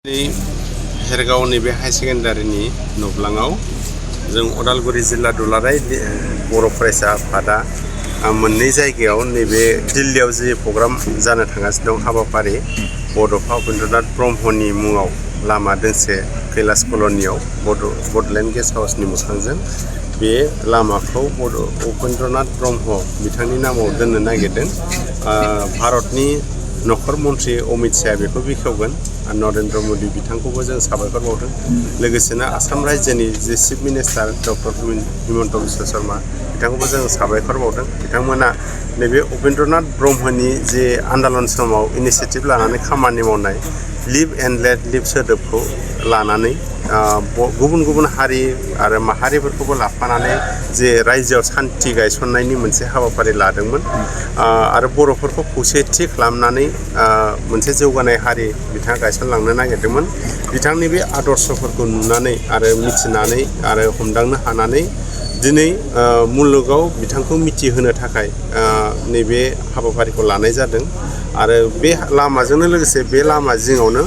हेरगाव नैबे हाई सेकेन्डारिनि नब्लाङाव जों उदालगुरि जिल्ला दुलाराय बर' फरायसा आफादा मोननै जायगायाव नैबे दिल्लीयाव जे प्रग्राम जानो थांगासिनो दं हाबाफारि बड'फा उपेन्द्रनाथ ब्रह्मनि मुङाव लामा दोंसे कैलाश कल'नियाव बड'लेण्ड गेस्ट हाउसनि मोखांजों बे लामाखौ उपेन्द्रनाथ ब्रह्म बिथांनि नामाव दोननो नागिरदों। भारतनि नखर मन्त्रि अमित शाहआ बेखौ बेखेवगोन। नरेन्द्र मोदी बिथांखौबो जों साबायखर बावदों। लोगोसेनो आसाम रायजोनि जे chief minister doctor Himanta Biswa Sarma बिथांखौबो जों साबायखर बावदों। बिथांमोना नैबे उपेन्द्रनाथ ब्रह्मनि जे आन्दालन समाव इनिसियेटिभ लानानै खामानि मावनाय लिभ एन्ड लेट लिभ सोदोबखौ लानानै गुबुन गुबुन हारि आरो माहारिफोरखौबो लाफानानै जे रायजोआव सान्थि गायसननायनि मोनसे हाबाफारि लादोंमोन आरो बर'फोरखौ खौसेथि खालामनानै मोनसे जौगानाय हारि बिथाङा गायसनलांनो नागिरदोंमोन। बिथांनि बे आदर्शफोरखौ नुनानै आरो मिथिनानै आरो हमदांनो हानानै दिनै मुलुगाव बिथांखौ मिथिहोनो थाखाय नैबे हाबाफारिखौ लानाय जादों। आरो बे लामाजोंनो लोगोसे बे लामा जिङावनो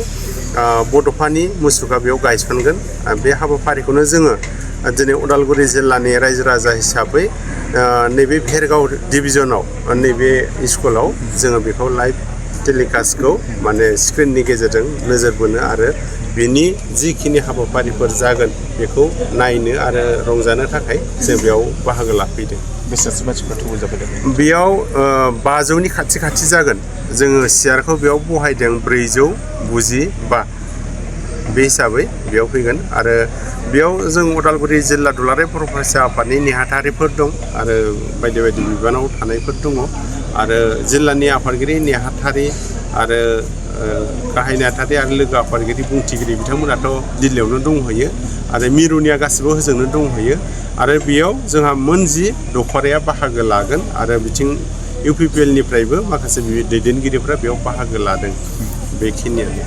बड'फानि मुसुखा बेयाव गायसनगोन। बे हाबाफारिखौनो जोङो दिनै उदालगुरि जिल्लानि रायजो राजा हिसाबै नैबे भेरगाव डिभिजनाव नैबे स्कुलाव जोङो बेखौ लाइभ टेलिकास्टखौ माने स्क्रिननि गेजेरजों नोजोर बोनो आरो बेनि जिखिनि हाबाफारिफोर जागोन बेखौ नायनो आरो रंजानो थाखाय जों बेयाव बाहागो लाफैदों। बेसेबांसो मानसिफ्रा थुबुर जाफैदों? बेयाव 500नि खाथि जागोन। जोङो सियारखौ बेयाव बहायदों 495 बे हिसाबै बेयाव फैगोन। आरो बेयाव जों उदालगुरि जिल्ला दुलाराय बर' फरायसा आफादनि नेहाथारिफोर दं आरो बायदि बायदि बिबानाव थानायफोर दङ आरो जिल्लानि आफादगिरि नेहाथारि आरो गाहाय नेहाथारि आरो लोगो आफादगिरि बुंथिगिरि बिथांमोनाथ' दिल्लीयावनो दंहैयो आरो मिरुनिया गासिबो होजोंनो दंहैयो। आरो बेयाव जोंहा मोन 10 दख'राया बाहागो लागोन आरो बिथिं UPPL निफ्रायबो माखासे दैदेनगिरिफ्रा बेयाव बाहागो लादों। बेखिनियानो।